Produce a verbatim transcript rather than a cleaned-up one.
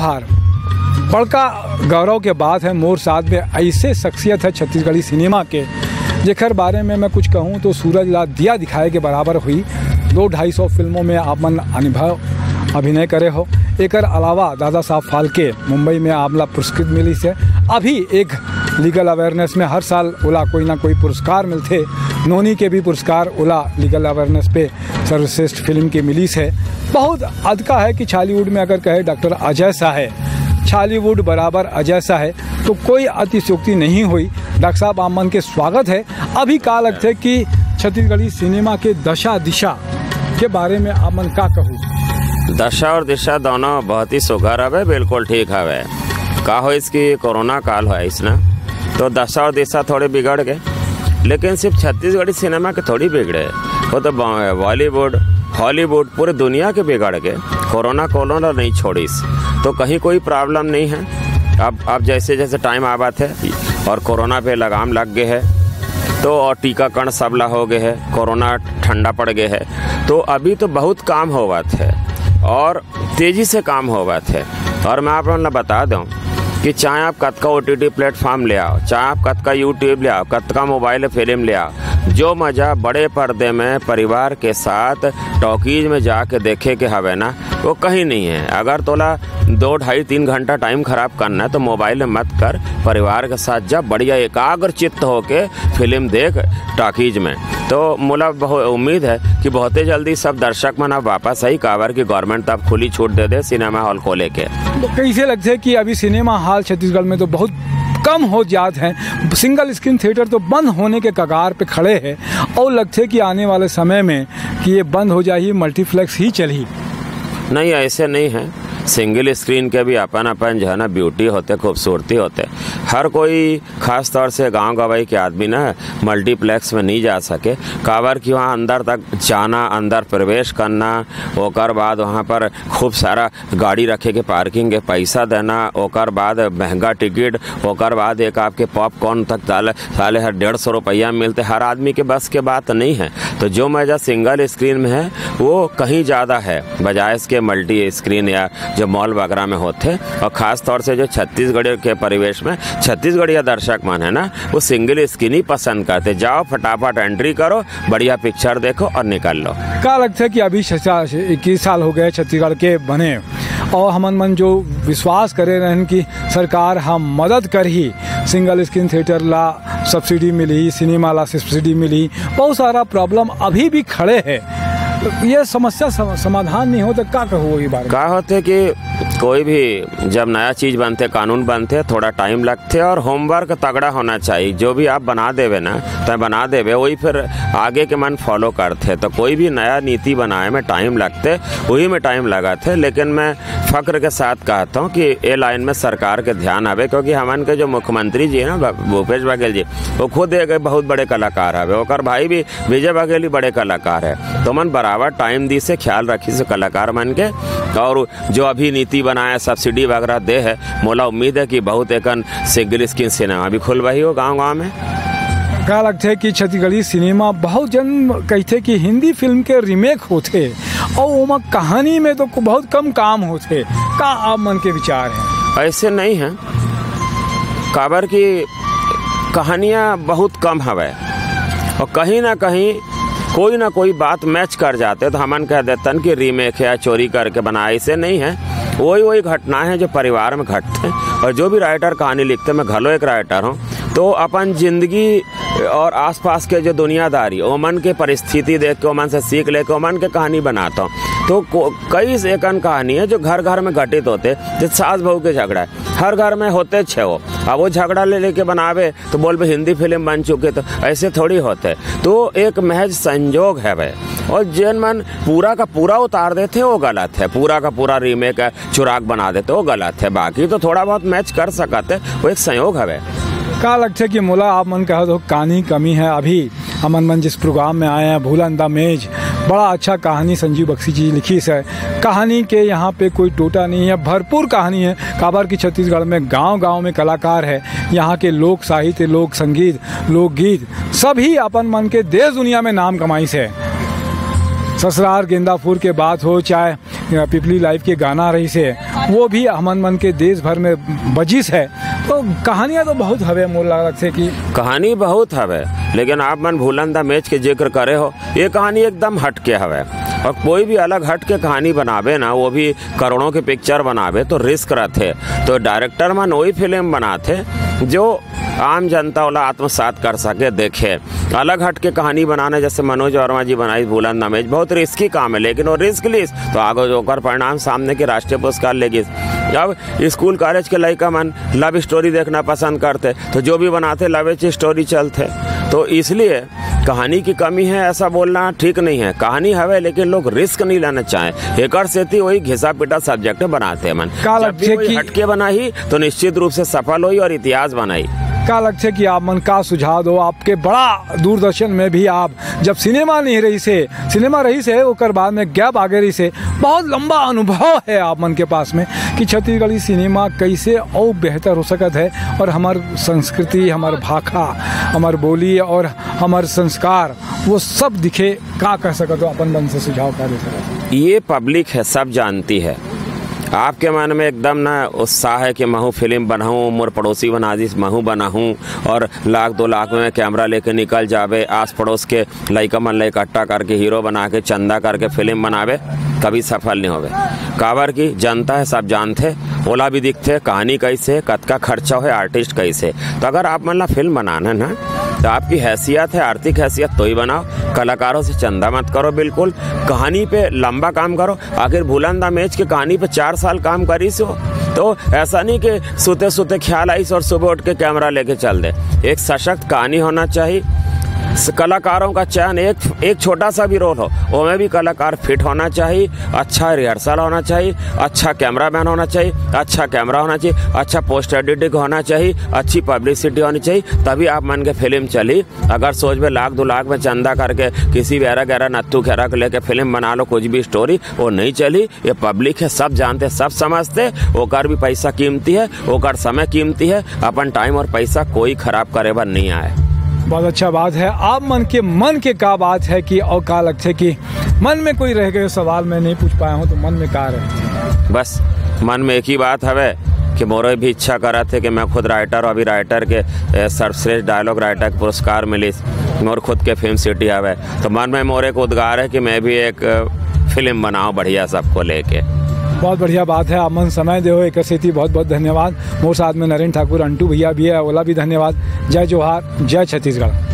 आभार। बड़का गौरव के बात है, मोर साथ में ऐसे शख्सियत है छत्तीसगढ़ी सिनेमा के, जेकर बारे में मैं कुछ कहूँ तो सूरज ला दिया दिखाए के बराबर हुई। दो ढाई सौ फिल्मों में आप मन अनुभव अभिनय करे हो। एकर अलावा दादा साहब फाल्के मुंबई में आप ला पुरस्कृत मिलिस है। अभी एक लीगल अवेयरनेस में हर साल ओला कोई ना कोई पुरस्कार मिलथे। नोनी के भी पुरस्कार ओला लीगल अवेयरनेस पे सर्वश्रेष्ठ फिल्म के मिलिस है। बहुत अदका है कि छॉलीवुड में अगर कहे डॉक्टर अजय शाह है, छॉलीवुड बराबर अजय शाह है, तो कोई अतिशयोक्ति नहीं हुई। डॉक्टर साहब, आप मन के स्वागत है। अभी का लगथे कि छत्तीसगढ़ी सिनेमा के दशा दिशा के बारे में आप मन का कहू? दशा और दिशा दोनों बहुत ही सुघर हवे, बिल्कुल ठीक हवे। का होइस कि कोरोना काल होइस ना, तो दशा और दिशा थोड़े बिगड़ गए, लेकिन सिर्फ छत्तीसगढ़ी सिनेमा के थोड़ी बिगड़े, वो तो बॉ-, बॉलीवुड, हॉलीवुड, पूरे दुनिया के बिगड़ गए। कोरोना कोरोना नहीं छोड़िस, तो कहीं कोई प्रॉब्लम नहीं है। अब अब जैसे जैसे टाइम आवत है और कोरोना पे लगाम लग गए है, तो और टीकाकरण सबला हो गए है, कोरोना ठंडा पड़ गए है, तो अभी तो बहुत काम होवत है और तेजी से काम होवत है। और मैं आप लोगन ला बता दूं कि चाहे आप कतका ओटीटी प्लेटफॉर्म ले आओ, चाहे आप कतका यूट्यूब ले आओ, कतका मोबाइल फिल्म ले आओ, जो मजा बड़े पर्दे में परिवार के साथ टॉकीज में जाके देखे के हवे ना, वो कहीं नहीं है। अगर तोला दो, ढाई, तीन घंटा टाइम खराब करना है, तो मोबाइल में मत कर, परिवार के साथ जा, बढ़िया एकाग्र चित्त होके फिल्म देख टॉकीज में। तो मोला बहुत उम्मीद है कि बहुते जल्दी सब दर्शक मन अब वापस आही, काबर कि गवर्नमेंट तब खुली छूट दे दे सिनेमा हॉल खोले के। तो कैसे लगथे कि अभी सिनेमा हॉल छत्तीसगढ़ में तो बहुत कम हो जात हैं, सिंगल स्क्रीन थिएटर तो बंद होने के कगार पे खड़े हैं, और लगथे कि आने वाले समय में कि ये बंद हो जाही, मल्टीप्लेक्स ही चलही। नहीं, ऐसे नहीं है। सिंगल स्क्रीन के भी अपन अपन जो है ना ब्यूटी होते, खूबसूरती होते। हर कोई, खास तौर से गांव गंवई के आदमी ना, मल्टीप्लेक्स में नहीं जा सके, काबर कि वहाँ अंदर तक जाना, अंदर प्रवेश करना, ओकर बाद वहाँ पर खूब सारा गाड़ी रखे के पार्किंग के पैसा देना, ओकर बाद महंगा टिकट, ओकर बाद एक आपके पॉपकॉर्न तक ताले, ताले हर डेढ़ सौ रुपया मिलते। हर आदमी के बस के बात नहीं है। तो जो मजा सिंगल स्क्रीन में है, वो कहीं ज़्यादा है, बजाय इसके मल्टी स्क्रीन या जो मॉल वगैरह में होते। और ख़ास तौर से जो छत्तीसगढ़ के परिवेश में छत्तीसगढ़िया दर्शक मन है ना, वो सिंगल स्क्रीन ही पसंद करते। जाओ, फटाफट एंट्री करो, बढ़िया पिक्चर देखो और निकल लो। का लगता है कि अभी छत्तीस, इक्कीस साल हो गए छत्तीसगढ़ के बने, और हमन मन जो विश्वास करे रहन कि सरकार हम मदद करही, सिंगल स्क्रीन थिएटर ला सब्सिडी मिली, सिनेमा ला सब्सिडी मिली, बहुत सारा प्रॉब्लम अभी भी खड़े है। तो ये समस्या सम-, समाधान नहीं हो तो का कहू ये बारे में? का होते कि कोई भी जब नया चीज बनते, कानून बनते, थोड़ा टाइम लगते और होमवर्क तगड़ा होना चाहिए। जो भी आप बना देवे ना, तय बना देवे, वही फिर आगे के मन फॉलो करते। तो कोई भी नया नीति बनाए में टाइम लगते, वही में टाइम लगाते। लेकिन मैं फख्र के साथ कहता हूँ कि ये लाइन में सरकार के ध्यान आवे, क्योंकि हमन के जो मुख्यमंत्री जी है ना, भ-, भूपेश बघेल जी, वो खुद एक बहुत बड़े कलाकार हवे, ओकर भाई भी विजय बघेल ही बड़े कलाकार है। तो मन बराबर टाइम दी से ख्याल रखी से कलाकार मन के, और जो अभी नीति बनाए, सब्सिडी वगैरह दे है, मोला उम्मीद है कि बहुत एकन सिंगल स्क्रीन सिनेमा भी खुलवाही हो गांव गांव में। का लगथे कि छत्तीसगढ़ी सिनेमा, बहुत जन कहिथे कि हिंदी फिल्म के रीमेक होथे और ओमा कहानी में तो बहुत कम काम होथे। का आप मन के विचार है? ऐसे नहीं है, काबर कि कहानियाँ बहुत कम हवय और कहीं ना कहीं कोई ना कोई बात मैच कर जाते, तो हमन कह देतन कि रीमेक है या चोरी करके बनाए। ऐसे नहीं है, वही वही घटना है जो परिवार में घटते। और जो भी राइटर कहानी लिखते, मैं घलो एक राइटर हूँ, तो अपन जिंदगी और आसपास के जो दुनियादारी, ओमन के परिस्थिति देख के, ओमन से सीख लेके ओमन के कहानी बनाता हूँ। तो को-, कई एकन कहानी है जो घर घर में घटित होते, जैसे सास बहू के झगड़ा है, हर घर में होते छे वो। अब वो झगड़ा ले लेके बनावे तो बोलबे हिंदी फिल्म बन चुके, तो ऐसे थोड़ी होते। तो एक महज संजोग है भाई। और जेन मन पूरा का पूरा उतार देते, वो गलत है। पूरा का पूरा रीमेक है, चुराक बना देते, वो गलत है। बाकी तो थोड़ा बहुत मैच कर सकत है, वो एक संयोग हवे। का लगथे कि मोला आप मन कहत हो कहानी कमी है? अभी हमन मन जिस प्रोग्राम में आए हैं, भूलन द मेज, बड़ा अच्छा कहानी संजीव बख्शी जी लिखिस है। कहानी के यहाँ पे कोई टोटा नहीं है, भरपूर कहानी है। काबर की छत्तीसगढ़ में गांव गांव में कलाकार है, यहाँ के लोक साहित्य, लोक संगीत, लोकगीत सभी अपन मन के देश दुनिया में नाम कमाइस है। ससुराल गेंदा फूल के बात हो, चाहे पिपली लाइव के गाना रहिस हे, वो भी हमन मन के देश भर में बजिस हे। तो कहानियाँ तो बहुत हवे, मोला लगथे कि कहानी बहुत हवे, लेकिन आप मन भूलन द मैच के जिक्र करे हो, ये कहानी एकदम हटके हवे। और कोई भी अलग हट के कहानी बनाबे ना, वो भी करोड़ों के पिक्चर बनाबे, तो रिस्क रथे। तो डायरेक्टर मन वही फिल्म बनाथे जो आम जनता ओला आत्मसात कर सके, देखे। अलग हट के कहानी बनाना, जैसे मनोज वर्मा जी बनाई भूलन द मैच, बहुत रिस्की काम है, लेकिन वो रिस्क लिस तो आगे ओकर परिणाम सामने के राष्ट्रीय पुरस्कार ले गिस। अब स्कूल कॉलेज के लइका मन लव स्टोरी देखना पसंद करथे, तो जो भी बनाथे लव स्टोरी चलथे। तो इसलिए कहानी की कमी है ऐसा बोलना ठीक नहीं है। कहानी हवे, लेकिन लोग रिस्क नहीं लेना चाहे, एकर सेती वही घिसा पिटा सब्जेक्ट बनाथे मन। का जब भी लगथे कोई कि हटके बनाही तो निश्चित रूप से सफल होही और इतिहास बनाही। का लगथे कि आप मन का सुझाव दो, आपके बड़ा दूरदर्शन में भी आप जब सिनेमा नहीं रहिस हे, सिनेमा रहिस हे, ओकर बाद में गैप आगे रहिस हे, बहुत लंबा अनुभव है आप मन के पास में कि छत्तीसगढ़ी सिनेमा कैसे और बेहतर हो सकत है और हमर संस्कृति, हमर भाखा, हमर बोली और हमर संस्कार, वो सब दिखे। का कह सकत हो, अपन मन से सुझाव का दे सकत हो? ये पब्लिक है, सब जानती है। आपके मन में एकदम ना उत्साह है कि महू फिल्म बनाऊं, मोर पड़ोसी बना दिस, महू बनाऊं, और लाख दो लाख में कैमरा लेके निकल जाबे, आस पड़ोस के लइका मन ला इकट्ठा करके हीरो बना के चंदा करके फिल्म बनाबे, कभी सफल नहीं होबे। काबर कि जनता है, सब जानथे, ओला भी दिखथे कहानी कैसे, कतका खर्चा होए, आर्टिस्ट कैसे। तो अगर आप मन ला फिल्म बनाना है ना, तो आपकी हैसियत है, आर्थिक हैसियत तो ही बनाओ। कलाकारों से चंदा मत करो, बिल्कुल कहानी पे लंबा काम करो। आखिर भूलन द मैच के कहानी पे चार साल काम करिस हो, तो ऐसा नहीं कि सुते सुते ख्याल आइस और सुबह उठ के कैमरा लेके चल दे। एक सशक्त कहानी होना चाहिए। स-, कलाकारों का चयन, एक एक छोटा सा भी रोल हो, ओमे भी कलाकार फिट होना चाहिए। अच्छा रिहर्सल होना चाहिए, अच्छा कैमरामैन होना चाहिए, अच्छा कैमरा होना चाहिए, अच्छा पोस्ट एडिटिंग होना चाहिए, अच्छी पब्लिसिटी होनी चाहिए, तभी आप मन के फिल्म चली। अगर सोचबे लाख दो लाख में चंदा करके किसी भी एरा गैरा नत्थू खेरा को लेके फिल्म बना लो, कुछ भी स्टोरी, वो नहीं चली। ये पब्लिक है, सब जानते, सब समझते। ओकर भी पैसा कीमती है, ओकर समय कीमती है। अपन टाइम और पैसा कोई खराब करे बर नहीं आए। बहुत अच्छा बात है। आप मन के मन के का बात है कि और का लगथे कि मन में कोई रह गए सवाल मैं नहीं पूछ पाया हूँ, तो मन में का रहे? बस मन में एक ही बात हवे कि मोरो भी इच्छा करत है कि मैं खुद राइटर, अभी राइटर के, ए, सर्वश्रेष्ठ डायलॉग राइटर के पुरस्कार मिलिस, मोर खुद के फिल्म सिटी हवे, तो मन में मोर एक उद्गार है कि मैं भी एक, अ, फिल्म बनाऊं बढ़िया सबको लेके। बहुत बढ़िया बात है, आप मन समय देहो, एकर सेती बहुत बहुत धन्यवाद। मोर साथ में नरेंद्र ठाकुर अंटू भैया भी है, ओला भी धन्यवाद। जय जोहार, जय छत्तीसगढ़।